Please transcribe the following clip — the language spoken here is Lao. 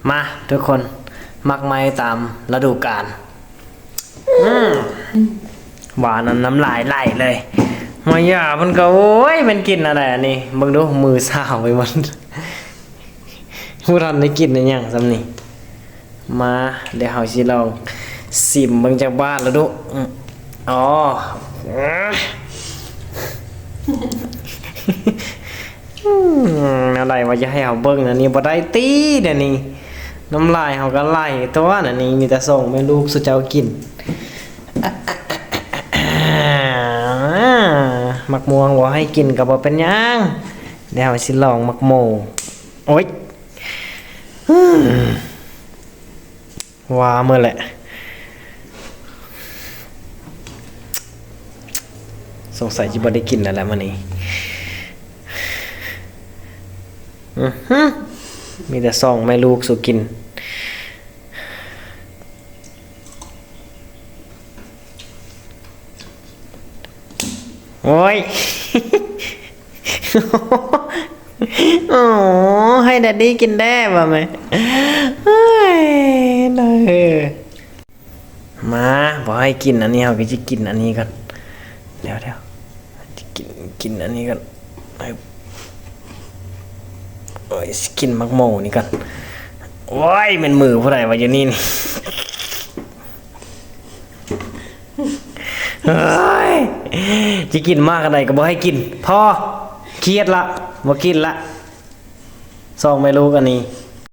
ມາທຸກຄົນ ໝາກໄມ້ຕາມລະດູການ. ອືມ ຫວານ ນ້ຳລາຍໄຫຼເລີຍ. ມາຢາເພິ່ນກໍ ໂອ້ຍ ແມ່ນກິນອັນໃດອັນນີ້? ເບິ່ງດູ ມືສາວໄປໝົດ. ບໍ່ທັນໄດ້ກິນອີ່ຫຍັງສ່ຳນີ້. ມາ ດຽວເຮົາຊິລອງຊິມເບິ່ງຈັກບາດລະດຸ. ອືມ ອໍ ອືມ ແນວໃດວ່າຈະໃຫ້ເຮົາເບິ່ງອັນນີ້ບໍ່ໄດ້ຕິ ດຽວນີ້ນ້ຳລາຍເຮົາກໍໄຫຼຕົວະ. ອັນນີ້ມີແຕ່ສອງແມ່ລູກສູ່ເຈົ້າກິນ. ໝາກມ່ວງບໍ່ໃຫ້ກິນກໍບໍ່ເປັນຫຍັງ. ດຽວເຮົາຊິລອງໝາກໂມ. ໂອ້ຍ ອືມ ວ່າເໝິດແຫຼະ. ສົງໄສຊິບໍ່ໄດ້ກິນແລ້ວແຫຼະມື້ນີ້. ອືຫື ມີແຕ່ສອງແມ່ລູກສູ່ກິນ. ໂອ້ຍ ໂອ້ ໃຫ້ແດດດີ້ກິນແດ່ວ່າແມ່. ເຮີ້ຍ ນາເອີ ມາ ບໍ່ໃຫ້ກິນອັນນີ້ ເຮົາກໍຊິກິນອັນນີ້ກ່ອນ. ດຽວໆ ຊິກິນ ກິນອັນນີ້ກ່ອນ. ໂອ້ຍ ຊິກິນໝາກໂມນີ້ກ່ອນ. ໂອ້ຍ ແມ່ນມືຜູ້ໃດວະຢູ່ນີ້ນີ້? ເຮີ້ຍ ຊິກິນໝາກອັນໃດກໍບໍ່ໃຫ້ກິນ. ພໍ ຄຽດລະ ບໍ່ກິນລະ. ສອງແມ່ລູກອັນນີ້